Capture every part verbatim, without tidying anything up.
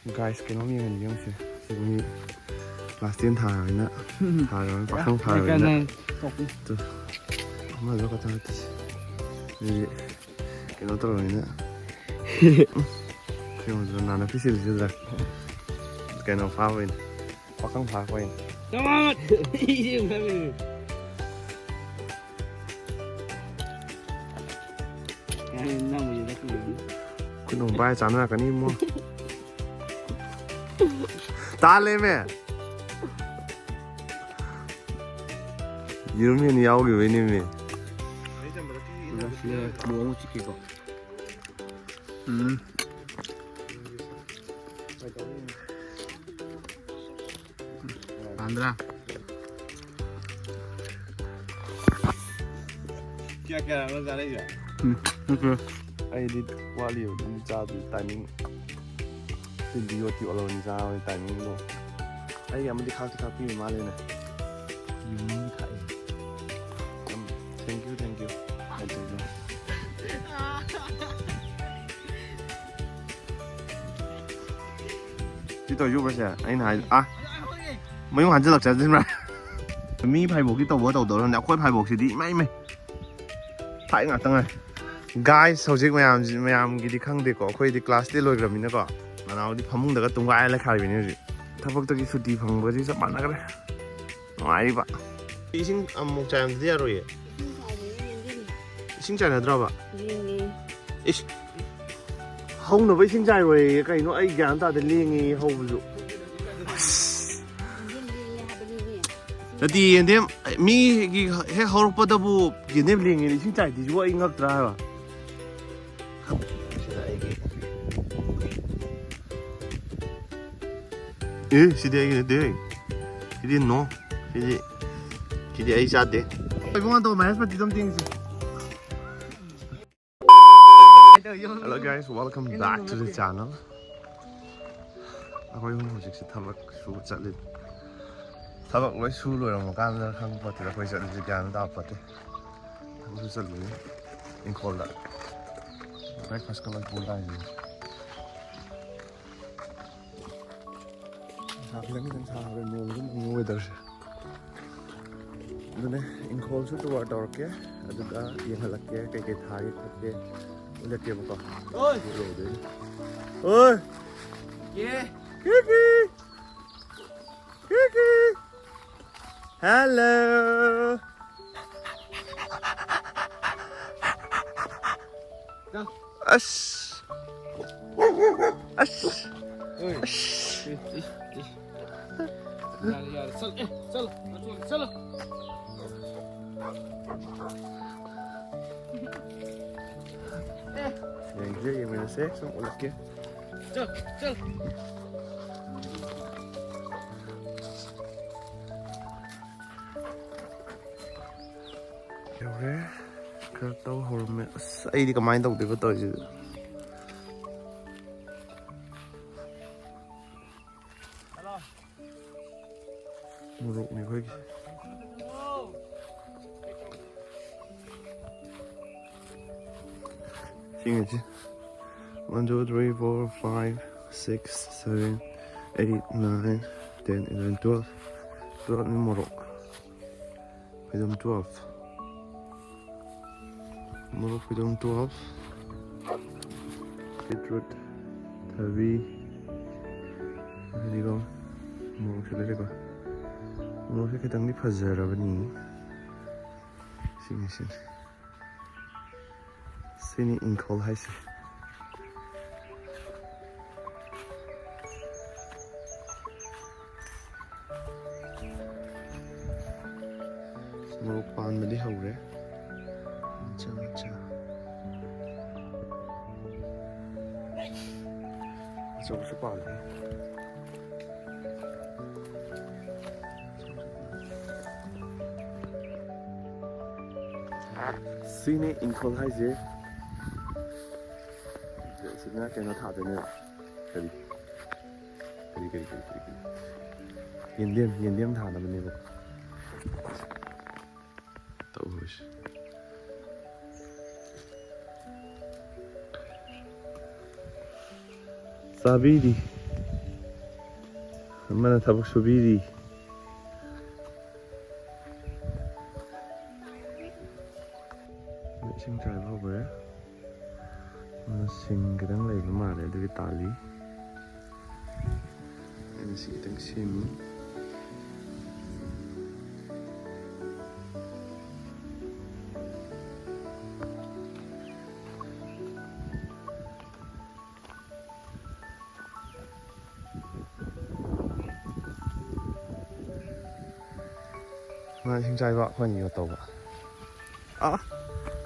Guys, ꯀꯩꯅꯣꯝ ꯌꯦꯡꯍꯟꯒꯦ ꯌꯦꯡꯉꯨꯁꯦ꯫ ꯁꯤ ꯃꯤ class ten ꯊꯥꯔꯕꯅꯤꯅ, ꯊꯥꯔꯕꯅꯤꯅ, ꯄꯥꯈꯪ ꯊꯥꯔꯕꯅꯤꯅ꯫ ꯑꯃꯗꯣ ꯀꯇꯥꯔ ꯇꯧꯁꯤ꯫ ꯑꯗꯨꯗꯤ ꯀꯩꯅꯣ ꯇꯧꯔꯕꯅꯤꯅ꯫ ꯀꯩꯅꯣꯗꯨꯗ ꯅꯥꯟꯅ ꯄꯤꯁꯤꯜꯂꯤꯁꯤꯗ ꯀꯩꯅꯣ ꯐꯥꯕꯩꯅꯤ꯫ ꯄꯥꯈꯪ ꯐꯥꯔꯛꯄꯩꯅꯤ꯫ ꯈꯨꯗꯣꯡ ꯄꯥꯏ ꯆꯥꯅꯔꯛꯀꯅꯤ ꯏꯕꯨꯡꯉꯣ꯫ ꯇꯥꯜꯂꯦꯃꯦ꯫ ꯌꯦꯔꯨꯝ ꯍꯦꯟꯅ ꯌꯥꯎꯈꯤꯕꯩꯅꯦꯃꯦ꯫ ꯎꯝ꯫ ꯄꯥꯟꯗ꯭ꯔꯥ? ꯀꯌꯥ ꯀꯌꯥꯔꯛꯅꯣ ꯆꯥꯔꯛꯏꯁꯦ? ꯎꯝ, ꯅꯠꯇꯦ꯫ ꯑꯩꯗꯤ ꯋꯥꯠꯂꯤꯕ ꯑꯗꯨꯝ ꯆꯥꯗ꯭ꯔꯤ, timing꯫ ꯇꯤꯟꯗꯤ ꯌꯣꯠꯇꯤ ꯑꯣꯜꯍꯧꯔꯅꯤ ꯆꯥꯕꯒꯤ timingꯗꯣ꯫ ꯑꯩꯒꯤ ꯑꯃꯗꯤ ꯈꯥꯛꯇꯤ ꯈꯥꯛꯄꯤꯔꯤ ꯃꯥꯜꯂꯦꯅꯦ꯫ ꯌꯨꯝ ꯊꯥꯛꯑꯦ꯫ ꯌꯥꯝ thank you, thank you꯫ ꯍꯥꯏꯖꯒꯦ꯫ ꯁꯤ ꯇꯧꯔꯤꯁꯤ ꯎꯕ꯭ꯔꯥ ꯁꯦ? ꯑꯩꯅ ꯍꯥꯏ-, ꯑꯥ, ꯃꯌꯨꯡ ꯍꯟꯖꯤꯜꯂꯛꯆꯗ꯭ꯔꯤꯕ꯭ꯔꯥ? ꯃꯤ ꯐꯥꯏꯕꯣꯛꯀꯤ ꯇꯧꯕ ꯇꯧꯗꯧꯔ ꯈꯪꯗꯦ, ꯑꯩꯈꯣꯏ ꯐꯥꯏꯕꯣꯛꯁꯤꯗꯤ ꯏꯃꯥꯏ ꯏꯃꯥꯏ ꯐꯥꯏ ꯉꯥꯛꯇ ꯉꯥꯏ꯫ Guys, ꯍꯧꯖꯤꯛ ꯃꯌꯥꯝꯁꯤ, ꯃꯌꯥꯝꯒꯤꯗꯤ ꯈꯪꯗꯦꯀꯣ, ꯑꯩꯈꯣꯏꯗꯤ class ten ꯂꯣꯏꯈ꯭ꯔꯕꯅꯤꯅꯀꯣ, ꯅꯅꯥꯎꯗꯤ ꯐꯃꯨꯡꯗꯒ ꯇꯨꯝꯒꯥꯏ ꯂꯩꯈꯥꯏꯕꯤꯅꯤ ꯍꯧꯖꯤꯛ꯫ ꯊꯕꯛꯇꯒꯤ ꯁꯨꯇꯤ ꯐꯪꯕꯒꯁꯤ ꯆꯞ ꯃꯥꯟꯅꯈ꯭ꯔꯦ꯫ ꯅꯨꯡꯉꯥꯏꯔꯤꯕ꯫ ꯏꯁꯤꯡ ꯑꯃꯨꯛ ꯆꯥꯏꯔꯝꯗꯗꯤ ꯌꯥꯔꯣꯏꯌꯦ꯫ ꯏꯁꯤꯡ ꯆꯥꯏꯔꯦ, ꯌꯦꯟꯗꯦꯝ꯫ ꯏꯁꯤꯡ ꯆꯥꯏꯅꯗ꯭ꯔꯕ? ꯂꯦꯡꯉꯦ꯫ ꯏꯁ꯫ ꯍꯧꯅꯕ ꯏꯁꯤꯡ ꯆꯥꯏꯔꯣꯏꯌꯦ꯫ ꯀꯩꯅꯣ ꯑꯩ ꯒ꯭ꯌꯥꯟ ꯇꯥꯗꯦ, ꯂꯦꯡꯉꯦ ꯍꯧꯕꯁꯨ꯫ ꯑꯁ꯫ ꯌꯦꯟꯗꯦꯝ ꯂꯦꯡꯉꯦ ꯍꯥꯏꯕꯅꯤꯅꯦ꯫ ꯅꯠꯇꯦ, ꯌꯦꯟꯗꯦꯝ ꯃꯤꯒꯤ ꯍꯦꯛ ꯍꯧꯔꯛꯄꯗꯕꯨ ꯌꯦꯟꯗꯦꯝ ꯂꯦꯡꯉꯦ, ꯏꯁꯤꯡ ꯆꯥꯏꯗ꯭ꯔꯤꯁꯤꯕꯨ ꯑꯩ ꯉꯛꯇ꯭ꯔꯥ ꯍꯥꯏꯕ꯫ ꯁꯤꯗ ꯑꯩꯒꯤ, ꯑꯦ, ꯁꯤꯗꯤ ꯑꯩꯒꯤ ꯅꯠꯇꯦ꯫ ꯁꯤꯗꯤ no꯫ ꯁꯤꯗꯤ, ꯁꯤꯗꯤ ꯑꯩ ꯆꯥꯗꯦ꯫ ꯏꯕꯨꯡꯉꯣ, ꯇꯧ, ꯃꯍꯦꯁ ꯄꯇꯤꯗꯣ ꯑꯝꯇ ꯌꯦꯡꯁꯤ꯫ Hello guys, welcome back to the channel. ꯑꯩꯈꯣꯏ ꯑꯍꯨꯝ ꯍꯧꯖꯤꯛꯁꯦ ꯊꯕꯛ ꯁꯨꯕ ꯆꯠꯂꯤ꯫ ꯊꯕꯛ ꯂꯣꯏ ꯁꯨ ꯂꯣꯏꯔꯝꯃ ꯀꯥꯟꯗ ꯈꯪꯕ ꯄꯣꯠꯇꯦ ꯑꯩꯈꯣꯏ ꯆꯠꯂꯤꯁꯦ, ꯒ꯭ꯌꯥꯟ ꯇꯥꯕ ꯄꯣꯠꯇꯦ꯫ ꯊꯕꯛꯁꯨ ꯆꯠꯂꯤꯅꯤ ꯏꯪꯈꯣꯜꯗ꯫ Breakfastꯀ ꯂꯣꯏ ꯄꯨ ꯂꯥꯛꯏꯅꯤ꯫ ꯈꯤꯇꯪ ꯈꯤꯇꯪ ꯁꯥꯈ꯭ꯔꯦ, ꯅꯣꯡꯁꯨ ꯃꯪꯉꯤ weatherꯁꯦ꯫ ꯑꯗꯨꯅꯦ, ꯏꯪꯈꯣꯜꯁꯨ tour ꯇꯧꯔꯛꯀꯦ, ꯑꯗꯨꯒ ꯌꯦꯡꯍꯜꯂꯛꯀꯦ ꯀꯩꯀꯩ ꯊꯥꯒꯦ ꯈꯣꯠꯀꯦ ꯎꯠꯂꯛꯀꯦꯕꯀꯣ꯫ ꯑꯣꯏ! ꯎꯠꯂꯛꯑꯣ ꯑꯗꯨꯗꯤ꯫ ꯑꯣꯏ! ꯌꯦ! ꯀꯤꯀꯤ! ꯀꯤꯀꯤ! Hello! ꯆꯪ꯫ ꯑꯁ! ꯑꯁ! ꯑꯣꯏ! ꯑꯁ! E, E, E. ꯌꯥꯔꯦ, ꯌꯥꯔꯦ꯫ ꯆꯠ-, ꯑꯦ, ꯆꯠꯂꯣ꯫ ꯆꯠꯂꯣ꯫ ꯑꯦ꯫ ꯌꯦꯡꯁꯦ, ꯌꯦꯡꯃꯤꯟꯅꯁꯦ꯫ ꯁꯨꯝ ꯎꯠꯂꯛꯀꯦ꯫ ꯆꯠ-, ꯆꯠꯂꯣ꯫ ꯌꯧꯔꯦ꯫ ꯈꯔ ꯇꯧ ꯍꯧꯔꯝꯃꯦ꯫ ꯑꯁ, ꯑꯩꯗꯤ ꯀꯃꯥꯏꯅ ꯇꯧꯗꯣꯏꯕ ꯇꯧꯔꯤꯁꯤꯗꯤ? ꯃꯣꯔꯣꯛꯅꯤ ꯑꯩꯈꯣꯏꯒꯤ꯫ ꯁꯤꯉꯩꯁꯤ꯫ One, two, three, four, five, six, seven, eight, nine, ten, eleven, twelve. Twelve ꯅꯤ ꯃꯣꯔꯣꯛ꯫ ꯐꯩꯗꯣꯝ twelve꯫ ꯃꯣꯔꯣꯛ ꯐꯩꯗꯣꯝ twelve꯫ Beetroot, ꯊꯕꯤ, ꯑꯗꯨꯒ ꯃꯣꯔꯣꯛꯁꯨ ꯂꯩꯔꯦꯀꯣ꯫ ꯃꯣꯔꯣꯛꯁꯦ ꯈꯤꯇꯪꯗꯤ ꯐꯖꯔꯕꯅꯤ꯫ ꯁꯤꯅꯤ, ꯁꯤꯅꯤ꯫ ꯁꯤꯅꯤ ꯏꯪꯈꯣꯜ ꯍꯥꯏꯁꯦ꯫ ꯃꯣꯔꯣꯛ ꯄꯥꯟꯕꯗꯤ ꯍꯧꯔꯦ꯫ ꯃꯆꯥ ꯃꯆꯥ꯫ ꯑꯆꯧꯕꯁꯨ ꯄꯥꯜꯂꯦ꯫ ꯁꯤꯅꯤ ꯏꯪꯈꯣꯜ ꯍꯥꯏꯁꯦ꯫ ꯁꯤꯅ ꯀꯩꯅꯣ ꯊꯥꯗꯣꯏꯅꯦꯕ꯫ ꯀꯔꯤ? ꯀꯔꯤ, ꯀꯔꯤ, ꯀꯔꯤ, ꯀꯔꯤ, ꯀꯔꯤ? ꯌꯦꯟꯗꯦꯝ, ꯌꯦꯟꯗꯦꯝ ꯊꯥꯅꯕꯅꯦꯕ꯫ ꯇꯧꯔꯤꯁꯦ꯫ ꯆꯥꯕꯤꯔꯤ꯫ ꯑꯃꯅ ꯊꯕꯛ ꯁꯨꯕꯤꯔꯤ꯫ ꯏꯁꯤꯡ ꯆꯥꯏꯕ ꯍꯧꯈ꯭ꯔꯦ꯫ ꯑꯃꯅ ꯁꯤꯡ ꯈꯤꯇꯪ ꯂꯩꯕ ꯃꯥꯜꯂꯦ, ꯑꯗꯨꯒꯤ ꯇꯥꯜꯂꯤ꯫ ꯑꯩꯅ ꯁꯤ ꯈꯤꯇꯪ ꯁꯦꯝꯃꯤ꯫ ꯃꯥ ꯏꯁꯤꯡ ꯆꯥꯏꯕ, ꯑꯩꯈꯣꯏꯅ ꯌꯣꯠ ꯇꯧꯕ꯫ ꯑꯥ,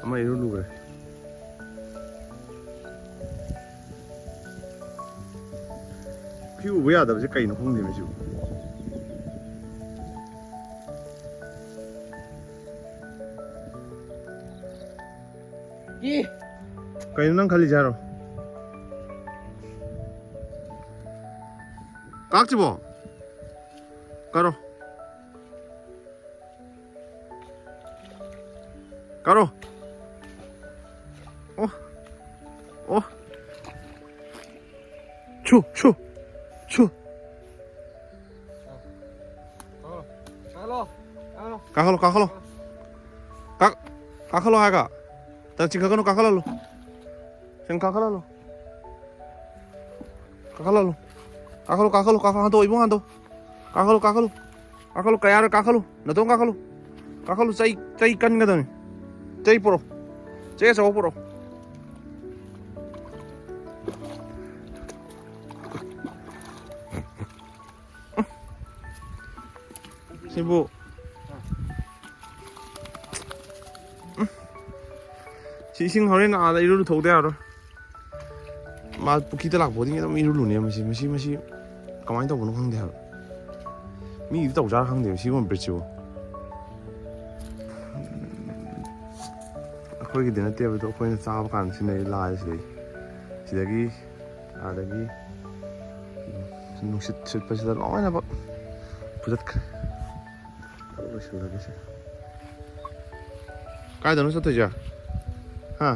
ꯑꯃ ꯏꯔꯨ ꯂꯨꯈ꯭ꯔꯦ꯫ ꯐꯤ ꯎꯕ ꯌꯥꯗꯕꯁꯦ ꯀꯩꯅꯣ ꯈꯪꯗꯦꯅꯦ ꯁꯤꯕꯨ꯫ ꯀꯩꯅꯣ ꯅꯪ ꯈꯜꯂꯤꯁꯦ ꯍꯥꯏꯔꯣ? ꯀꯥꯛꯁꯤꯕꯣ? ꯀꯥꯔꯣ꯫ ꯀꯥꯔꯣ꯫ ꯑꯣ꯫ ꯑꯣ꯫ ꯁꯨ, ꯁꯨ꯫ ꯁꯨ꯫ ꯀꯥꯈꯠꯂꯣ, ꯀꯥꯈꯠꯂꯣ꯫ ꯀꯥ-, ꯀꯥꯈꯠꯂꯣ ꯍꯥꯏꯔꯒ꯫ ꯇ ꯆꯤꯡꯈꯠꯀꯅꯨ, ꯀꯥꯈꯠꯍꯜꯂꯨ꯫ ꯁꯨꯝ ꯀꯥꯈꯠꯍꯜꯂꯨ꯫ ꯀꯥꯈꯠꯍꯜꯂꯨ꯫ ꯀꯥꯈꯠꯂꯨ, ꯀꯥꯈꯠꯂꯨ, ꯀꯥꯈꯠꯂꯨ, ꯍꯟꯗꯣꯛꯑꯣ, ꯏꯕꯨꯡ, ꯍꯟꯗꯣꯛꯑꯣ꯫ ꯀꯥꯈꯠꯂꯨ, ꯀꯥꯈꯠꯂꯨ꯫ ꯀꯥꯈꯠꯂꯨ, ꯀꯌꯥꯔ ꯀꯥꯈꯠꯂꯨ꯫ ꯅꯇꯣꯝ ꯀꯥꯈꯠꯂꯨ꯫ ꯀꯥꯈꯠꯂꯨ, ꯆꯩ, ꯆꯩ ꯀꯟꯒꯗꯕꯅꯤ꯫ ꯆꯩ ꯄꯨꯔꯛꯑꯣ꯫ ꯆꯩ ꯑꯆꯧꯕ ꯄꯨꯔꯛꯑꯣ꯫ ꯁꯤꯕꯨ꯫ ꯁꯤ ꯏꯁꯤꯡ ꯍꯣꯔꯦꯟ ꯑꯥꯗ ꯏꯔꯨ ꯂꯨꯊꯣꯛꯇ ꯌꯥꯔꯣꯏ꯫ ꯃꯥ ꯄꯨꯈ꯭ꯔꯤꯗ ꯂꯥꯛꯄ ꯈꯨꯗꯤꯡꯒꯤ ꯑꯗꯨꯝ ꯏꯔꯨ ꯂꯨꯅꯦ ꯃꯁꯤ꯫ ꯃꯁꯤ, ꯃꯁꯤ ꯀꯃꯥꯏꯅ ꯇꯧꯕꯅꯣ ꯈꯪꯗꯦ ꯍꯥꯏꯕ꯫ ꯃꯤꯒꯤꯗꯤ ꯇꯧꯖꯥꯔ ꯈꯪꯗꯦꯕ ꯁꯤꯒꯨꯝꯕ ꯕ꯭ꯔꯤꯠꯁꯤꯕꯨ꯫ ꯑꯩꯈꯣꯏꯒꯤꯗꯤ ꯅꯠꯇꯦꯕ, ꯑꯗꯣ ꯑꯩꯈꯣꯏꯅ ꯆꯥꯕ ꯀꯥꯟꯗ ꯁꯤꯖꯤꯟꯅꯔꯤ ꯂꯥꯁꯦ ꯁꯤꯗꯩ꯫ ꯁꯤꯗꯒꯤ ꯑꯗꯒꯤ ꯅꯨꯡꯁꯤꯠ ꯁꯤꯠꯄꯁꯤꯗ ꯂꯣꯏꯅꯃꯛ ꯐꯨꯗꯠꯈ꯭ꯔꯦ꯫ ꯂꯣꯏꯁꯤꯜꯂꯒꯦꯁꯦ꯫ ꯀꯥꯏꯗꯅꯣ ꯆꯠꯇꯣꯏꯁꯦ? ꯍꯥ?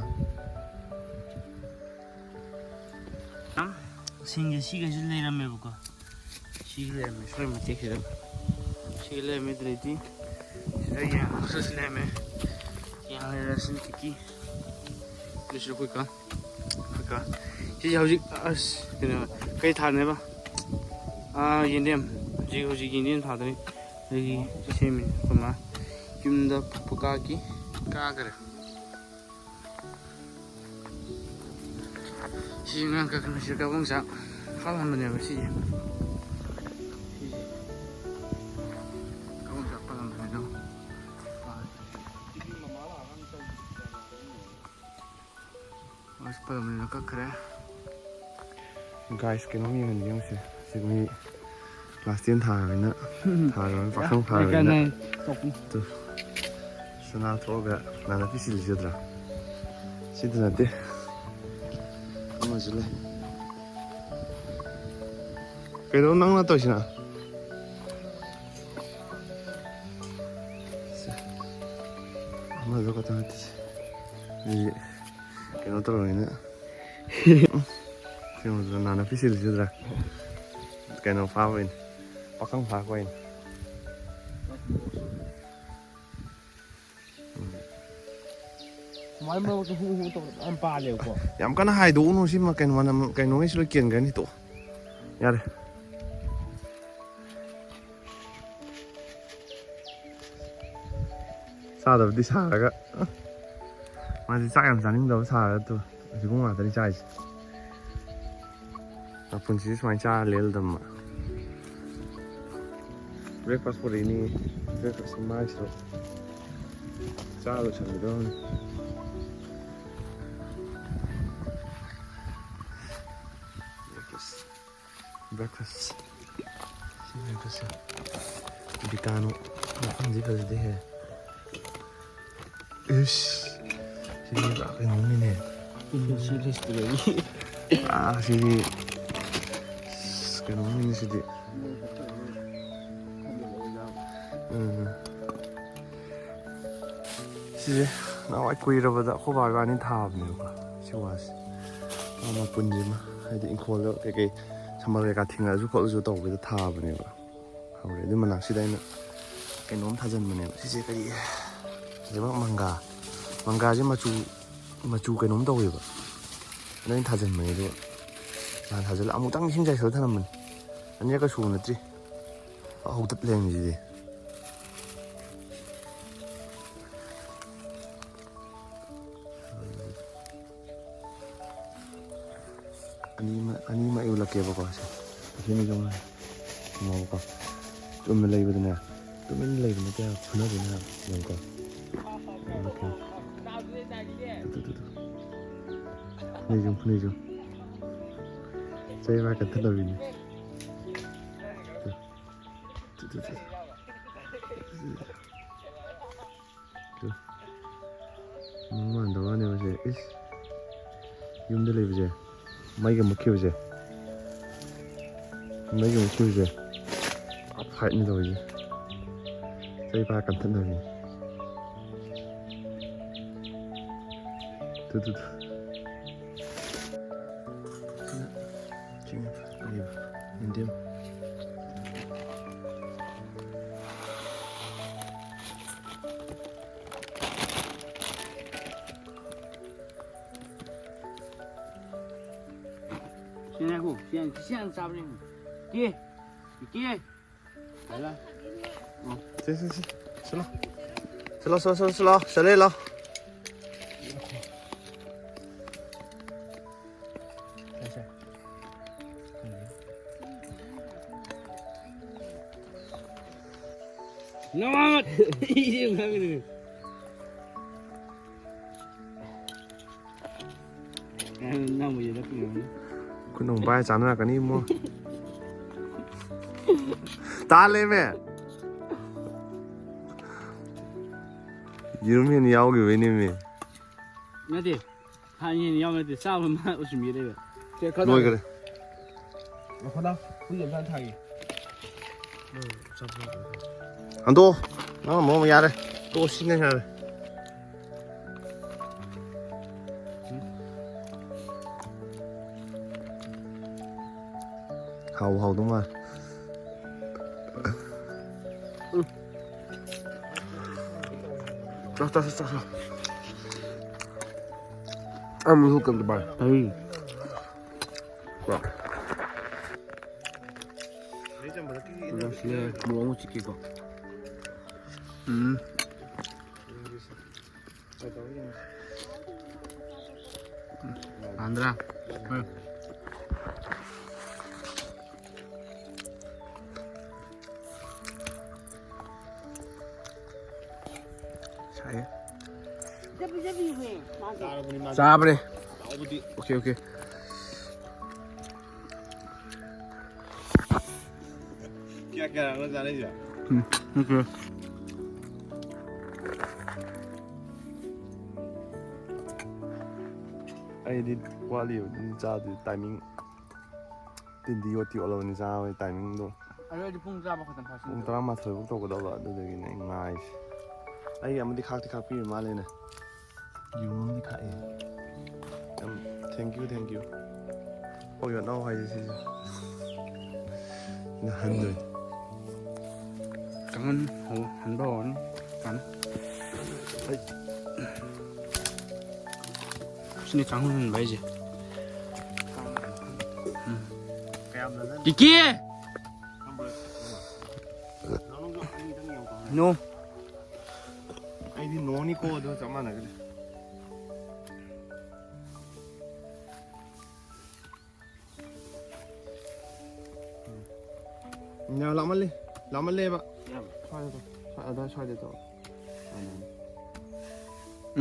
ꯁꯤꯡꯁꯦ ꯁꯤꯈꯩꯁꯤ ꯂꯩꯔꯝꯃꯦꯕꯀꯣ꯫ ꯁꯤ ꯁꯤ ꯂꯩꯔꯝꯃꯦ, ꯁ꯭ꯋꯥꯏ ꯃꯇꯦꯛꯁꯤꯗ꯫ ꯁꯤ ꯂꯩꯔꯝꯃꯦ, ꯑꯗꯨꯗꯩꯗꯤ ꯁꯤꯗ ꯌꯦꯡꯉꯒꯁꯨ ꯁꯤ ꯂꯩꯔꯝꯃꯦ꯫ ꯌꯦꯡꯉꯒ ꯁꯤꯅ ꯀꯤꯀꯤ꯫ ꯑꯗꯨꯁꯨ ꯑꯩꯈꯣꯏ ꯀꯥ, ꯑꯩꯈꯣꯏ ꯀꯥ꯫ ꯁꯤꯁꯦ ꯍꯧꯖꯤꯛ, ꯑꯁ, ꯀꯩꯅꯣ, ꯀꯩ ꯊꯥꯅꯦꯕ? ꯑꯥ, ꯌꯦꯟꯗꯦꯝ꯫ ꯍꯧꯖꯤꯛ, ꯍꯧꯖꯤꯛ ꯌꯦꯟꯗꯦꯝ ꯊꯥꯗꯣꯏꯅꯤ꯫ ꯑꯗꯨꯒꯤ ꯁꯦꯝꯃꯤ ꯑꯩꯈꯣꯏ ꯃꯥ꯫ ꯌꯨꯝꯗ ꯄꯨꯀꯥꯒꯤ ꯀꯥꯈ꯭ꯔꯦ꯫ ꯁꯤ ꯉꯔꯥꯡ ꯀꯛꯄꯅꯤ, ꯁꯤ ꯀꯛꯐꯝ ꯆꯥꯛ ꯐꯥꯜꯍꯟꯕꯅꯦꯕ ꯁꯤꯁꯦ꯫ ꯁꯤꯁꯦ ꯀꯛꯐꯝ ꯆꯥꯛ ꯐꯥꯜꯍꯟꯕꯅꯦ ꯑꯗꯣ꯫ ꯑꯁ, ꯐꯥꯜꯍꯟꯕꯅꯤꯅ ꯀꯛꯈ꯭ꯔꯦ꯫ Guys, ꯀꯩꯅꯣꯝ ꯌꯦꯡꯍꯟꯒꯦ ꯌꯦꯡꯉꯨꯁꯦ꯫ ꯁꯤ ꯃꯤ class ten ꯊꯥꯔꯕꯅꯤꯅ, ꯊꯥꯔꯕꯅꯤꯅ, ꯄꯥꯈꯪ ꯐꯥꯔꯕꯅꯤꯅ꯫ ꯇꯨ꯫ ꯁꯅꯥ ꯊꯣꯛꯑꯒ ꯅꯥꯅꯞꯄꯤ ꯁꯤꯜꯂꯤꯁꯤꯗ꯭ꯔꯥ? ꯁꯤꯗ ꯅꯠꯇꯦ꯫ ꯑꯃꯁꯨ ꯂꯩ꯫ ꯀꯩꯅꯣ ꯅꯪꯅ ꯇꯧꯔꯤꯁꯤꯅ? ꯑꯃꯗꯣ ꯈꯛꯇ ꯅꯠꯇꯦ꯫ ꯃꯤ ꯀꯩꯅꯣ ꯇꯧꯔꯕꯅꯤꯅ꯫ ꯀꯩꯅꯣꯗꯨꯗ ꯅꯥꯅꯞꯄꯤ ꯁꯤꯜꯂꯤꯁꯤꯗ꯭ꯔꯥ? ꯀꯩꯅꯣ ꯐꯥꯕꯩꯅꯤ꯫ ꯄꯥꯈꯪ ꯐꯥꯔꯛꯄꯩꯅꯤ꯫ ꯁꯨꯃꯥꯏꯅ ꯃꯔꯛꯇ ꯍꯨ ꯍꯨ ꯇꯧꯔꯒ ꯌꯥꯝ ꯄꯥꯜꯂꯦꯕꯀꯣ꯫ ꯌꯥꯝ ꯀꯟꯅ ꯍꯥꯏꯗꯣꯛꯎꯅꯨ, ꯁꯤ ꯃ-, ꯀꯩꯅꯣ ꯃꯅꯝ, ꯀꯩꯅꯣꯉꯩꯁꯨ ꯂꯣꯏ ꯀꯦꯟꯈ꯭ꯔꯅꯤ꯫ ꯇꯣꯛꯑꯣ꯫ ꯌꯥꯔꯦ꯫ ꯆꯥꯗꯕꯗꯤ ꯁꯥꯔꯒ꯫ ꯃꯥꯗꯤ ꯆꯥꯛ ꯌꯥꯝ ꯆꯥꯅꯤꯡꯗꯕ ꯁꯥꯔꯒ ꯇꯨ꯫ ꯑꯁꯤꯒꯨꯝꯕ ꯉꯥꯛꯇꯅꯤ ꯆꯥꯏꯁꯦ꯫ ꯃꯄꯨꯟꯁꯤꯁꯦ ꯁꯨꯃꯥꯏꯅ ꯆꯥꯔ ꯂꯦꯜꯂꯗꯝꯕ꯫ Breakfast ꯄꯨꯔꯛꯏꯅꯤ꯫ Breakfast ꯃꯥꯒꯤꯁꯨ ꯆꯥ ꯂꯣꯏꯁꯟꯒꯗꯧꯔꯕꯅꯤ꯫ Breakfast꯫ Breakfast꯫ ꯁꯤ breakfast꯫ ꯕꯤꯀꯥꯅꯨ꯫ ꯃꯐꯝꯁꯤ ꯐꯖꯗꯦꯍꯦ꯫ ꯏꯁ꯫ ꯁꯤꯗꯤ ꯄꯨꯔꯥ ꯀꯩꯅꯣꯅꯤꯅꯦ꯫ ꯁꯤ restaurant꯫ ꯑꯥ, ꯁꯤꯗꯤ꯫ ꯑꯁ, ꯀꯩꯅꯣꯅꯤꯅꯦ ꯁꯤꯗꯤ꯫ ꯎꯝ꯫ ꯁꯤꯁꯦ ꯅꯍꯥꯟꯋꯥꯏ ꯀꯨꯏꯔꯕꯗ ꯑꯩꯈꯣꯏ ꯕꯥ ꯏꯕꯥꯅꯤ ꯊꯥꯕꯅꯦꯕꯀꯣ, ꯁꯤ ꯋꯥꯁꯦ꯫ ꯃꯥ ꯃꯄꯨꯟꯁꯤꯃ, ꯍꯥꯏꯗꯤ ꯏꯪꯈꯣꯜꯗ ꯀꯩꯀꯩ ꯁꯝꯃꯔ ꯀꯩꯀꯥ ꯊꯤꯡꯉꯛꯑꯁꯨ ꯈꯣꯠꯂꯁꯨ ꯇꯧꯕꯗ ꯊꯥꯕꯅꯦꯕ꯫ ꯍꯧꯔꯦ꯫ ꯑꯗꯨꯏ ꯃꯅꯥꯛꯁꯤꯗ ꯑꯩꯅ ꯀꯩꯅꯣꯝ ꯊꯥꯖꯤꯟꯕꯅꯦꯕ꯫ ꯁꯤꯁꯦ ꯀꯔꯤ? ꯁꯤꯁꯦ ꯃꯪꯒꯥ꯫ ꯃꯪꯒꯥꯁꯦ ꯃꯆꯨ, ꯃꯆꯨ ꯀꯩꯅꯣꯝ ꯇꯧꯋꯦꯕ꯫ ꯑꯗ ꯑꯩꯅ ꯊꯥꯖꯤꯟꯕꯅꯦ꯫ ꯑꯗꯨꯒ ꯅꯍꯥꯟ ꯊꯥꯖꯤꯜꯂ ꯑꯃꯨꯛꯇꯪ ꯏꯁꯤꯡ ꯆꯥꯏꯁꯤꯜꯂ ꯊꯝꯃꯝꯕꯅꯤ꯫ ꯑꯅꯤꯔꯛꯀ ꯁꯨꯕ ꯅꯠꯇ꯭ꯔꯤ꯫ ꯍꯧꯗꯠ ꯂꯩꯔꯝꯃꯤꯁꯤꯗꯤ꯫ ꯑꯅꯤꯃꯛ, ꯑꯅꯤꯃꯛ ꯑꯩ ꯎꯠꯂꯛꯀꯦꯕꯀꯣ꯫ ꯁꯦ, ꯑꯁꯤꯅ ꯌꯦꯡꯉꯣ꯫ ꯌꯦꯡꯉꯣꯕꯀꯣ꯫ ꯆꯨꯝꯅ ꯂꯩꯕꯗꯅꯦ, ꯇꯨꯃꯤꯟꯅ ꯂꯩꯕ ꯅꯠꯇꯦ ꯍꯥꯏꯕ, ꯐꯨꯅꯗꯣꯏꯅꯦ ꯍꯥꯏꯕ꯫ ꯌꯦꯡꯉꯣꯀꯣ꯫ ꯎꯠꯂꯛꯀꯦ꯫ ꯇꯨ, ꯇꯨ, ꯇꯨ, ꯇꯨ꯫ ꯐꯨꯅꯩ ꯌꯦꯡꯉꯨ, ꯐꯨꯅꯩ ꯌꯦꯡꯉꯨ꯫ ꯆꯩ ꯃꯥ ꯀꯟꯊꯠꯅꯕꯤꯅꯤ꯫ ꯇꯨ, ꯇꯨ, ꯇꯨ, ꯇꯨ꯫ ꯇꯨ꯫ ꯃꯑꯣꯡ ꯃꯥꯟꯗꯕ ꯋꯥꯅꯦꯕ ꯁꯦ꯫ ꯏꯁ꯫ ꯌꯨꯝꯗ ꯂꯩꯕꯁꯦ꯫ ꯃꯩꯒ ꯃꯨꯠꯈꯤꯕꯁꯦ꯫ ꯃꯩꯒ ꯃꯨꯠꯈꯤꯕꯁꯦ꯫ ꯐꯥꯏꯠꯅꯤ ꯇꯧꯔꯤꯁꯦ꯫ ꯆꯩ ꯄꯥꯏꯔ ꯀꯟꯊꯠꯅꯕꯤꯅꯤ꯫ ꯇꯨ, ꯇꯨ, ꯇꯨ꯫ ꯁꯤꯅ ꯆꯤꯡ ꯂꯩꯕ꯫ ꯌꯦꯟꯗꯦꯝ꯫ ꯁꯤ ꯉꯥꯏꯈꯣ, ꯁꯤ ꯌꯥꯝ, ꯁꯤ ꯌꯥꯝ ꯆꯥꯕꯅꯦ꯫ ꯏꯀꯦ, ꯏꯀꯦ꯫ ꯍꯜꯂꯣ꯫ ꯁꯤ, ꯁꯤ, ꯁꯤ꯫ ꯁꯤꯂꯣ꯫ ꯁꯤꯂꯣ, ꯁꯤꯂꯣ, ꯁꯤꯂꯣ, ꯁꯤꯂꯣ꯫ ꯁꯤꯂꯦ, ꯂꯥꯎ꯫ ꯁꯦ, ꯁꯦ꯫ ꯅꯃꯥ! ꯏꯁꯦ ꯉꯥꯡꯉꯤꯅꯦ꯫ ꯅꯪ ꯃꯨꯏꯗ ꯄꯤꯔꯝꯅꯤ꯫ ꯈꯨꯠꯅꯨꯡ ꯄꯥꯏꯔ ꯆꯥꯟꯅꯔꯛꯀꯅꯤ ꯏꯕꯨꯡꯉꯣ꯫ ꯇꯥꯜꯂꯦꯃꯦ꯫ ꯌꯦꯔꯨꯝ ꯍꯦꯟꯅ ꯌꯥꯎꯈꯤꯕꯩꯅꯦꯃꯦ꯫ ꯅꯠꯇꯦ꯫ ꯍꯥꯟꯅ ꯍꯦꯟꯅ ꯌꯥꯎꯕ ꯅꯠꯇꯦ꯫ ꯆꯥꯕ ꯃꯥ ꯎꯁꯤꯟꯕꯤꯔꯦꯕ꯫ ꯁꯦ, ꯈꯔ ꯂꯣꯏꯈꯔꯦ꯫ ꯉꯥꯏꯈꯣ ꯅꯥ, ꯍꯨꯏ ꯑꯝꯇ ꯍꯥꯟꯅ ꯊꯥꯒꯦ꯫ ꯍꯟꯗꯣꯛꯑꯣ꯫ ꯅꯪ ꯑꯃꯨꯛ ꯌꯥꯔꯦ꯫ ꯇꯣꯛꯑꯣ, ꯁꯤꯅ ꯌꯥꯔꯦ꯫ ꯀꯥꯎ ꯍꯥꯎꯗꯧ ꯃꯥꯜꯂꯦ꯫ ꯆꯥ, ꯆꯥ, ꯆꯥ, ꯆꯥ, ꯆꯥ꯫ ꯑꯃꯨꯛ ꯀꯝꯗ ꯚꯥꯏ꯫ ꯀꯔꯤ? ꯀꯣ꯫ ꯂꯥꯁꯅꯦ, ꯃꯣꯔꯣꯛ ꯑꯃꯨꯛ ꯆꯤꯛꯀꯦꯀꯣ꯫ ꯎꯝ꯫ ꯃꯥꯟꯗ꯭ꯔꯥ? ꯍꯣꯏ꯫ ꯁꯥꯏꯌꯦ꯫ ꯆꯥꯕꯅꯦ꯫ Okay, okay. ꯀꯌꯥ ꯀꯌꯥꯔꯛꯅꯣ ꯆꯥꯅꯩꯁꯦ? ꯎꯝ, ꯅꯠꯇꯦ꯫ ꯑꯩꯗꯤ ꯋꯥꯠꯂꯤꯕ, ꯑꯗꯨꯝ ꯆꯥꯗ꯭ꯔꯤ, ꯇꯥꯏꯃꯤꯡ꯫ ꯇꯤꯟꯗꯤ ꯌꯣꯠꯇꯤ ꯌꯣꯠꯂꯕꯅꯤ ꯆꯥꯕꯒꯤ ꯇꯥꯏꯃꯤꯡꯗꯣ꯫ ꯑꯗꯨ ꯑꯣꯏꯔꯗꯤ ꯄꯨꯡ ꯇꯔꯥꯃꯥꯊꯣꯏ ꯇꯧꯒꯗꯕ, ꯄꯨꯡ ꯑꯗꯨꯗꯒꯤ꯫ ꯇꯔꯥꯃꯥꯊꯣꯏ ꯐꯥꯎ ꯇꯧꯒꯗꯕ, ꯑꯗꯨꯗꯒꯤꯅꯦ ꯑꯩ ꯉꯥꯏꯔꯤꯁꯦ꯫ ꯑꯩꯒꯤ ꯑꯃꯗꯤ ꯈꯥꯛꯇꯤ ꯈꯥꯛꯄꯤꯔ ꯃꯥꯜꯂꯦꯅꯦ꯫ ꯌꯦꯔꯨꯝ ꯑꯃꯗꯤ ꯈꯥꯛꯑꯦ꯫ ꯌꯥꯝ thank you, thank you꯫ ꯑꯣ, ꯌꯣꯠꯅꯥꯎ ꯍꯥꯏꯁꯦ ꯁꯤꯁꯦ꯫ ꯁꯤꯅ ꯍꯟꯗꯣꯏꯅꯦ꯫ ꯀꯥꯡꯍꯟ ꯍꯧ-, ꯍꯟꯕ ꯍꯧꯔꯅꯤ꯫ ꯀꯥꯟꯅ꯫ ꯑꯩ ꯁꯤꯅꯤ ꯀꯥꯡꯍꯟ ꯍꯟꯕ ꯍꯥꯏꯁꯦ꯫ ꯎꯝ꯫ ꯀꯤꯀꯤ! No꯫ ꯑꯩꯗꯤ no ꯅꯤꯀꯣ, ꯑꯗꯨ ꯆꯞ ꯃꯥꯟꯅꯒꯅꯤ꯫ ꯎꯝ꯫ ꯌꯥꯝ ꯂꯥꯞꯃꯜꯂꯤ꯫ ꯂꯥꯞꯃꯜꯂꯦꯕ꯫ ꯌꯥꯝ꯫ ꯁ꯭ꯋꯥꯏꯗ ꯇꯧ꯫ ꯁ꯭ꯋꯥꯏ-, ꯑꯗꯥꯏ ꯁ꯭ꯋꯥꯏꯗ ꯇꯧ꯫ ꯁ꯭ꯋꯥꯏꯗ꯫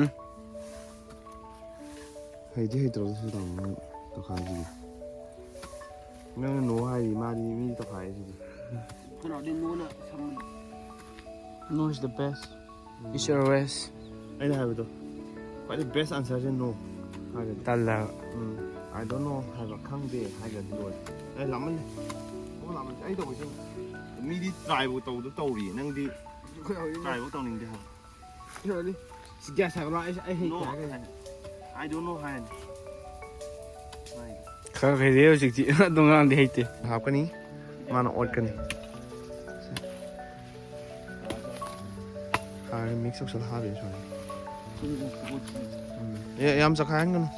ꯎꯝ꯫ ꯍꯩꯗꯤ ꯍꯩꯇ꯭ꯔꯕ ꯁꯤ ꯇꯥꯃꯣꯅ ꯇꯧꯈꯥꯏꯁꯤꯗꯤ꯫ ꯅꯪꯅ no ꯍꯥꯏꯔꯤ, ꯃꯥꯗꯤ ꯃꯤꯗꯤ ꯇꯧꯈꯥꯏꯔꯤꯁꯤꯗꯤ꯫ ꯈꯨꯅꯥꯎꯗꯤ no ꯅ ꯁꯝꯕꯅꯤ꯫ No is the best꯫ Um. It's your rest꯫ ꯑꯩꯅ ꯍꯥꯏꯕꯗꯣ, ꯈ꯭ꯋꯥꯏꯗꯩ best answer ꯁꯦ no ꯍꯥꯏꯔꯗꯤ꯫ ꯇꯜꯂꯦꯕ꯫ ꯎꯝ, "I don't know" ꯍꯥꯏꯕ, "ꯈꯪꯗꯦ" ꯍꯥꯏꯈ꯭ꯔꯗꯤ ꯂꯣꯏꯔꯦ꯫ ꯑꯩ ꯂꯥꯞꯃꯜꯂꯦ꯫ ꯑꯣ, ꯂꯥꯞꯃꯜꯂꯦ꯫ ꯑꯩ ꯇꯧꯕꯁꯦ ꯃꯤꯗꯤ try ꯕꯨ ꯇꯧꯗ ꯇꯧꯔꯤ, ꯅꯪꯗꯤ try ꯕꯨ ꯇꯧꯅꯤꯡꯗꯦ ꯍꯥꯏꯕ꯫ ꯀꯩꯅꯣꯅꯤ, ꯁꯤ gas ꯍꯥꯏꯕ꯭ꯔꯣ? ꯑꯩ, ꯑꯩ ꯍꯩꯇꯦ No ꯍꯥꯏꯈ꯭ꯔꯦ꯫ ꯍꯥꯏ꯫ "I don't know" ꯍꯥꯏꯅꯤ꯫ ꯍꯥꯏ꯫ ꯈꯔ ꯍꯩꯔꯦ ꯍꯧꯖꯤꯛꯇꯤ꯫ ꯑꯗꯣ ꯉꯔꯥꯡꯗꯤ ꯍꯩꯇꯦ꯫ ꯍꯥꯞꯀꯅꯤ꯫ ꯃꯥꯅ ꯑꯣꯠꯀꯅꯤ꯫ ꯍꯥꯔ ꯃꯤꯛꯁ ꯇꯧꯁꯜꯂ ꯍꯥꯞꯄꯤꯅꯦ ꯁꯨꯃꯥꯏꯅ꯫ ꯎꯝ꯫ ꯑꯦ, ꯌꯥꯝ ꯆꯈꯥꯏꯍꯟꯒꯅꯨ꯫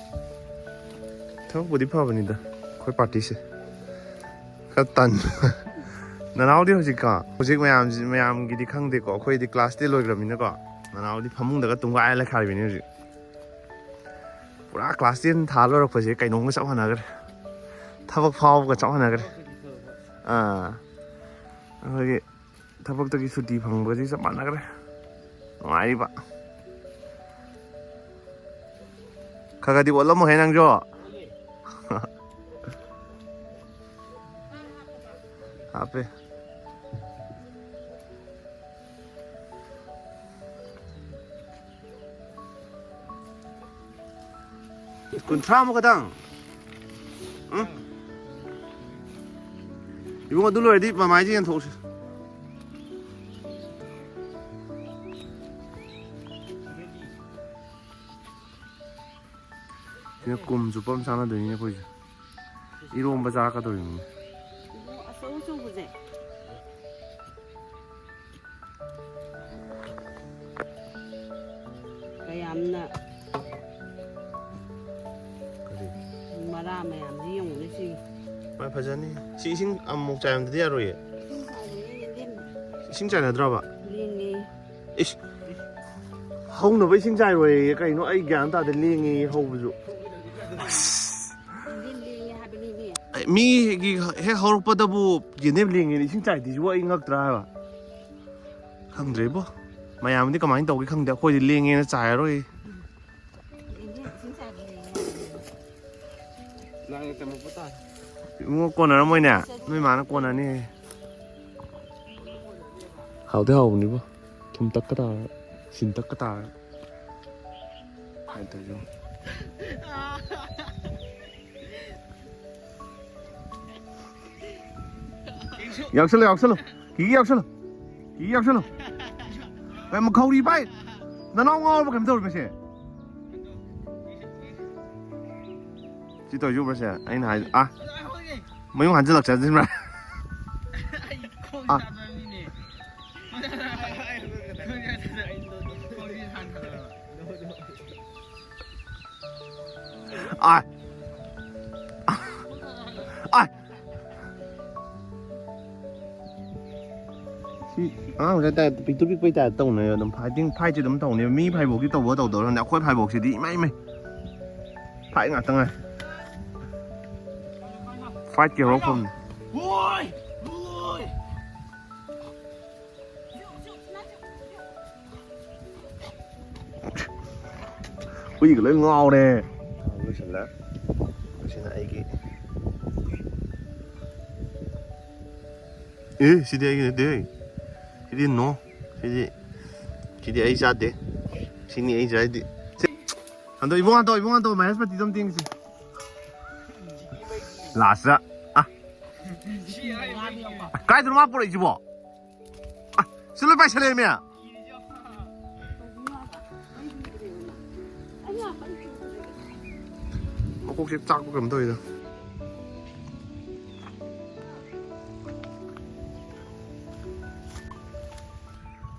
ꯊꯕꯛꯄꯨꯗꯤ ꯐꯕꯅꯤꯗ ꯑꯩꯈꯣꯏ ꯄꯥꯔꯇꯤꯁꯦ꯫ ꯈꯔ ꯇꯟ꯫ ꯅꯅꯥꯎꯗꯤ ꯍꯧꯖꯤꯛꯀꯣ, ꯍꯧꯖꯤꯛ ꯃꯌꯥꯝꯁꯤ, ꯃꯌꯥꯝꯒꯤꯗꯤ ꯈꯪꯗꯦꯀꯣ, ꯑꯩꯈꯣꯏꯗꯤ ꯀ꯭ꯂꯥꯁ ꯇꯦꯟ ꯂꯣꯏꯈ꯭ꯔꯕꯅꯤꯅꯀꯣ, ꯅꯅꯥꯎꯗꯤ ꯐꯃꯨꯡꯗꯒ ꯇꯨꯝꯒꯥꯏꯔ ꯂꯩꯈꯥꯏꯕꯤꯅꯤ ꯍꯧꯖꯤꯛ꯫ ꯄꯨꯔꯥ ꯀ꯭ꯂꯥꯁ ꯇꯦꯟ ꯊꯥ ꯂꯣꯏꯔꯛꯄꯁꯦ ꯀꯩꯅꯣꯝꯒ ꯆꯞ ꯃꯥꯟꯅꯈ꯭ꯔꯦ꯫ ꯊꯕꯛ ꯐꯥꯎꯕꯒ ꯆꯞ ꯃꯥꯟꯅꯈ꯭ꯔꯦ꯫ ꯑꯥ꯫ ꯑꯩꯈꯣꯏꯒꯤ ꯊꯕꯛꯇꯒꯤ ꯁꯨꯇꯤ ꯐꯪꯕꯒꯗꯤ ꯆꯞ ꯃꯥꯟꯅꯈ꯭ꯔꯦ꯫ ꯅꯨꯡꯉꯥꯏꯔꯤꯕ꯫ ꯈꯔ ꯈꯔꯗꯤ ꯑꯣꯠꯂꯝꯃꯣꯍꯦ ꯅꯪꯁꯨ꯫ ꯍꯥꯞꯄꯦ꯫ ꯀꯨꯟꯊ꯭ꯔꯥꯃꯨꯛ ꯈꯛꯇꯪ꯫ ꯎꯝ? ꯏꯕꯨꯡꯉꯣ, ꯑꯗꯨ ꯂꯣꯏꯔꯗꯤ ꯃꯃꯥꯏꯁꯦ ꯌꯦꯟꯊꯣꯛꯎꯁꯤ꯫ ꯁꯤꯅ ꯀꯨꯝ ꯆꯨꯞꯄ ꯑꯃ ꯆꯥꯟꯅꯗꯣꯏꯅꯤꯅꯦ ꯑꯩꯈꯣꯏꯁꯦ꯫ ꯏꯔꯣꯝꯕ ꯆꯥꯔꯛꯀꯗꯧꯔꯤꯅꯤ꯫ ꯑꯆꯧ ꯑꯆꯧꯕꯁꯦ꯫ ꯀꯌꯥꯝꯅ ꯀꯔꯤ? ꯃꯔꯥ ꯃꯌꯥꯝꯁꯤ ꯌꯦꯡꯉꯨꯅꯦ ꯁꯤ꯫ ꯍꯣꯏ, ꯐꯖꯅꯤ꯫ ꯁꯤ ꯏꯁꯤꯡ ꯑꯃꯨꯛ ꯆꯥꯏꯔꯝꯗꯗꯤ ꯌꯥꯔꯣꯏꯌꯦ꯫ ꯏꯁꯤꯡ ꯆꯥꯏꯕꯅꯦ ꯌꯦꯟꯗꯦꯝ꯫ ꯏꯁꯤꯡ ꯆꯥꯏꯅꯗ꯭ꯔꯕ? ꯂꯦꯡꯉꯦ꯫ ꯏꯁ! ꯍꯧꯅꯕ ꯏꯁꯤꯡ ꯆꯥꯏꯔꯣꯏꯌꯦ꯫ ꯀꯩꯅꯣ ꯑꯩ ꯒ꯭ꯌꯥꯟ ꯇꯥꯗꯦ, ꯂꯦꯡꯉꯦ ꯍꯧꯕꯁꯨ꯫ ꯑꯁ! ꯌꯦꯟꯗꯦꯝ ꯂꯦꯡꯉꯦ ꯍꯥꯏꯕꯅꯤꯅꯦ꯫ ꯑꯩ ꯃꯤꯒꯤ ꯍꯦꯛ ꯍꯧꯔꯛꯄꯗꯕꯨ ꯌꯦꯟꯗꯦꯝ ꯂꯦꯡꯉꯦꯅ ꯏꯁꯤꯡ ꯆꯥꯏꯗ꯭ꯔꯤꯁꯤꯕꯨ ꯑꯩ ꯉꯛꯇ꯭ꯔꯥ ꯍꯥꯏꯕ꯫ ꯈꯪꯗ꯭ꯔꯦꯕꯣ꯫ ꯃꯌꯥꯝꯗꯤ ꯀꯃꯥꯏꯅ ꯇꯧꯒꯦ ꯈꯪꯗꯦ꯫ ꯑꯩꯈꯣꯏꯗꯤ ꯂꯦꯡꯉꯦꯅ ꯆꯥꯏꯔꯔꯣꯏ꯫ ꯌꯦꯟꯗꯦꯝ ꯏꯁꯤꯡ ꯆꯥꯏꯕ ꯂꯦꯡꯉꯦ ꯍꯥꯏꯕꯅꯤꯅꯦ꯫ ꯅꯪꯅ ꯇꯝꯃꯛꯄ ꯇꯥꯔꯦ꯫ ꯏꯕꯨꯡꯉꯣ, ꯀꯣꯟꯅꯔꯝꯃꯣꯏꯅꯦ꯫ ꯅꯣꯏ ꯃꯥꯅ ꯀꯣꯟꯅꯅꯤ꯫ ꯍꯥꯎꯗꯤ ꯍꯥꯎꯕꯅꯤꯕꯣ꯫ ꯊꯨꯝ ꯇꯛꯀ ꯇꯥꯔ, ꯁꯤꯟ ꯇꯛꯀ ꯇꯥꯔ꯫ ꯀꯃꯥꯏꯅ ꯇꯧꯔꯤꯅꯣ? ꯌꯥꯎꯁꯜꯂꯣ, ꯌꯥꯎꯁꯜꯂꯣ꯫ ꯀꯤꯒꯤ ꯌꯥꯎꯁꯜꯂꯣ꯫ ꯀꯤꯒꯤ ꯌꯥꯎꯁꯜꯂꯣ꯫ ꯀꯩ ꯃꯈꯧꯔꯤ ꯄꯥꯏ? ꯅꯅꯥꯎ ꯉꯥꯎꯔꯕ ꯀꯩꯅꯣꯝ ꯇꯧꯔꯦ ꯃꯁꯦ꯫ ꯁꯤ ꯇꯧꯔꯤꯁꯤ ꯎꯕ꯭ꯔꯥ ꯁꯦ? ꯑꯩꯅ ꯍꯥꯏ, ꯑꯥ, ꯃꯌꯨꯡ ꯍꯟꯖꯤꯜꯂꯛꯆꯁꯤꯟꯕ꯭ꯔꯥ? ꯑꯥ꯫ ꯑꯥ꯫ ꯑꯥ꯫ ꯁꯤ ꯑꯉꯥꯡ ꯃꯆꯥ ꯇꯥꯏꯞꯇ, ꯄꯤꯛꯇꯨ ꯄꯤꯛꯄꯩ ꯇꯥꯏꯞꯇ ꯇꯧꯅꯩ ꯑꯗꯨꯝ꯫ ꯐꯥꯏꯇꯤꯡ, ꯐꯥꯏꯠꯁꯦ ꯑꯗꯨꯝ ꯇꯧꯅꯦꯕ꯫ ꯃꯤ ꯐꯥꯏꯕꯣꯛꯇꯤ ꯇꯧꯕ ꯇꯧꯗꯧꯔꯅꯦ꯫ ꯑꯩꯈꯣꯏ ꯐꯥꯏꯕꯣꯛꯁꯤꯗꯤ ꯏꯃꯥꯏ ꯏꯃꯥꯏ꯫ ꯐꯥꯏꯠ ꯉꯥꯛꯇ ꯉꯥꯏ꯫ ꯐꯥꯏꯠꯀꯤ ꯍꯧꯔꯛꯐꯝꯅꯤ꯫ ꯍꯨꯏꯒ ꯂꯣꯏ ꯉꯥꯎꯔꯦ꯫ ꯂꯣꯏꯁꯤꯜꯂꯦ꯫ ꯁꯤꯅ ꯑꯩꯒꯤ꯫ ꯑꯦ, ꯁꯤꯗꯤ ꯑꯩꯒꯤ ꯅꯠꯇꯦ꯫ ꯁꯤꯗꯤ ꯅꯣ꯫ ꯁꯤꯗꯤ, ꯁꯤꯗꯤ ꯑꯩ ꯆꯥꯗꯦ꯫ ꯁꯤꯅꯤ ꯑꯩ ꯆꯥꯏꯗꯤ꯫ ꯁꯤ-, ꯍꯟꯗꯣ, ꯏꯕꯨꯡ ꯍꯟꯗꯣ, ꯏꯕꯨꯡ ꯍꯟꯗꯣ, ꯃꯍꯦꯁꯄꯇꯤꯗꯣ ꯑꯝ ꯇꯦꯡꯁꯤ꯫ ꯂꯥꯁꯇ꯫ ꯑ꯫ ꯀꯥꯏꯗꯅꯣ ꯃꯥ ꯄꯨꯔꯛꯏꯁꯤꯕꯣ? ꯑ, ꯁꯤ ꯂꯣꯏ ꯄꯥꯏꯁꯜꯂꯛꯑꯦꯃꯦ꯫ ꯃꯀꯣꯛꯁꯦ ꯆꯥꯛꯄ ꯀꯩꯅꯣꯝ ꯇꯧꯋꯤꯗ꯫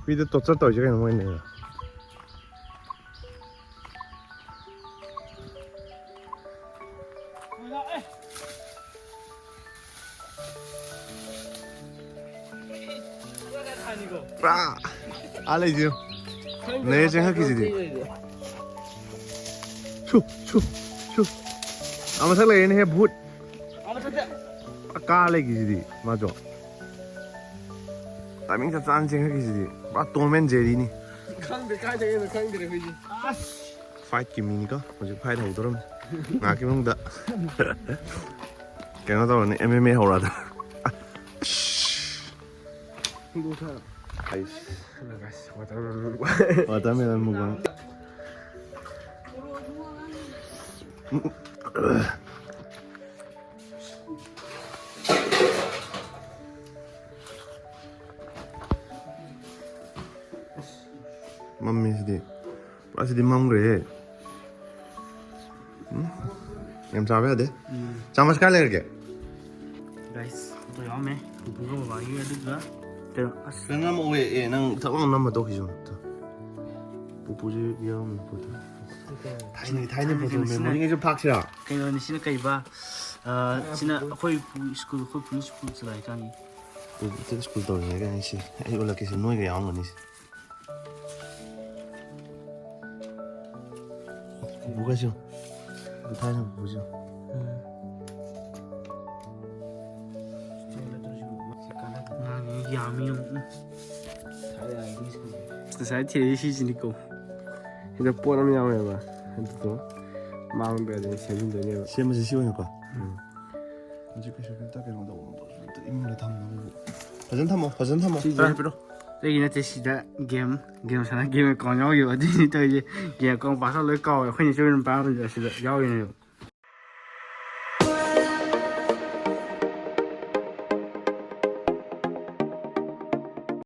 ꯍꯨꯏꯗ torture ꯇꯧꯔꯤꯁꯦ ꯀꯩꯅꯣ ꯃꯣꯏꯅ? ꯄꯨꯔꯥ ꯑꯥ ꯂꯩꯁꯦ꯫ ꯂꯩꯔꯦ ꯆꯦꯟꯈꯠꯈꯤꯁꯤꯗꯤ꯫ ꯁꯨ, ꯁꯨ, ꯁꯨ꯫ ꯑꯥ ꯃꯊꯛ ꯂꯩꯔꯦꯅꯦꯍꯦ, ꯚꯨꯠ꯫ ꯑꯥ ꯃꯊꯛꯇ꯫ ꯄꯨꯔꯥ ꯀꯥ ꯂꯩꯈꯤꯁꯤꯗꯤ ꯃꯥꯁꯨ꯫ Timing ꯆꯞ ꯆꯥꯅ ꯆꯦꯟꯈꯠꯈꯤꯁꯤꯗꯤ꯫ ꯄꯨꯔꯥ Tom and Jerryꯅꯤ꯫ ꯈꯪꯗ꯭ꯔꯦ, ꯀꯥꯏꯗꯩꯅꯣ ꯈꯪꯗ꯭ꯔꯦ ꯍꯨꯏꯁꯦ꯫ ꯑꯁ! Fightꯀꯤ ꯃꯤꯅꯤꯀꯣ꯫ ꯍꯧꯖꯤꯛ fight ꯍꯧꯗꯣꯔꯝꯅꯤ꯫ ꯉꯥꯏꯍꯥꯛꯀꯤ ꯃꯅꯨꯡꯗ꯫ ꯀꯩꯅꯣ ꯇꯧꯔꯅꯤ, M M A ꯍꯧꯔꯛꯑꯗ꯫ ꯑꯁ! ꯍꯨꯏꯗꯣ ꯊꯛꯑꯣ꯫ ꯑꯩꯁ꯫ Hello guys, watermelon mukbang. Watermelon mukbang. ꯃꯝꯃꯦ ꯁꯤꯗꯤ꯫ ꯄꯨꯔꯥ ꯁꯤꯗꯤ ꯃꯝꯈ꯭ꯔꯦꯍꯦ꯫ ꯎꯝ? ꯆꯥꯕ ꯌꯥꯗꯦ꯫ ꯆꯥꯃꯁ ꯀꯥꯏ ꯂꯩꯔꯒꯦ? ꯒꯥꯏꯁ, ꯑꯗꯣ ꯌꯥꯎꯔꯝꯃꯦ꯫ ꯄꯨꯄꯨꯒ ꯕꯕꯥꯒꯤ ꯑꯗꯨꯒ ꯀꯩꯅꯣ ꯑꯁ ꯀꯩꯅꯣ ꯅꯝꯃꯛꯑꯣ꯫ ꯑꯦ, ꯅꯪ ꯊꯕꯛ ꯑꯃ ꯅꯝꯃ ꯇꯣꯛꯈꯤꯁꯨ꯫ ꯄꯨꯄꯨꯁꯦ ꯌꯥꯎꯔꯝꯃꯤ ꯐꯣꯇꯣ꯫ ꯊꯥꯏꯅꯒꯤ ꯊꯥꯏꯅ ꯐꯣꯇꯣ ꯃꯦꯃꯣꯔꯤꯉꯩꯁꯨ ꯐꯥꯛꯁꯤꯔꯥ? ꯀꯩꯅꯣꯅꯤ ꯁꯤꯅ ꯀꯩꯕ? ꯑ, ꯁꯤꯅ ꯑꯩꯈꯣꯏ ꯄꯨ ꯁ꯭ꯀꯨꯜ, ꯑꯩꯈꯣꯏ ꯄꯨꯅ ꯁ꯭ꯀꯨꯜ ꯆꯠꯂꯥꯏ ꯀꯥꯟꯒꯤ꯫ ꯄꯨꯄꯨ ꯁ꯭ꯀꯨꯜ ꯇꯧꯔꯤꯉꯩ ꯀꯥꯟꯒꯤ ꯁꯤ ꯑꯩ ꯎꯠꯂꯛꯀꯦꯁꯦ, ꯅꯣꯏꯒ ꯌꯥꯎꯔꯝꯒꯅꯤ ꯁꯤ꯫ ꯄꯨꯄꯨꯒꯁꯨ꯫ ꯄꯨꯄꯨ ꯊꯥꯏꯅ ꯄꯨꯄꯨꯁꯨ꯫ ꯑꯉꯥꯡꯁꯤ ꯌꯥꯝꯃꯤ ꯌꯦꯡꯉꯨ꯫ ꯎꯝ꯫ ꯉꯁꯥꯏ ꯊꯤꯔꯛꯏ ꯁꯤꯁꯤꯅꯤꯀꯣ꯫ ꯁꯤꯗ ꯄꯣꯠ ꯑꯃ ꯌꯥꯎꯋꯦꯕ, ꯑꯗꯨꯗꯣ ꯃꯥꯡꯕ ꯌꯥꯗꯦ, ꯁꯦꯝꯖꯤꯟꯗꯣꯏꯅꯦꯕ꯫ ꯁꯦꯝꯕꯁꯦ ꯁꯤ ꯑꯣꯏꯅꯀꯣ꯫ ꯍꯧꯖꯤꯛ ꯀꯩꯁꯨ ꯀꯩꯝꯇ ꯀꯩꯅꯣ ꯇꯧꯕ ꯏꯃꯨꯡꯗ ꯊꯝꯕ꯫ ꯐꯖꯅ ꯊꯝꯃꯣ, ꯐꯖꯅ ꯊꯝꯃꯣ꯫ ꯁꯤꯁꯦ ꯈꯔ ꯍꯥꯏꯄꯤꯔꯣ꯫ ꯑꯩꯒꯤ ꯅꯠꯇꯦ, ꯁꯤꯗ ꯒꯦꯝ ꯒꯦꯝ ꯁꯥꯟꯅ ꯒꯦꯝ ꯑꯦꯀꯥꯎꯟ ꯌꯥꯎꯈꯤꯕ ꯑꯗꯨꯏꯅꯤ ꯇꯧꯔꯤꯁꯦ꯫ ꯒꯦꯝ ꯑꯦꯀꯥꯎꯟ ꯄꯥꯁꯋꯥꯔꯗ ꯂꯣꯏ ꯀꯥꯎꯋꯦ꯫ ꯑꯩꯈꯣꯏꯅ ꯆꯦ ꯑꯣꯏꯅ ꯄꯥꯏꯔꯝꯕꯁꯦ ꯑꯁꯤꯗ ꯌꯥꯎꯔꯤꯅꯦꯕ꯫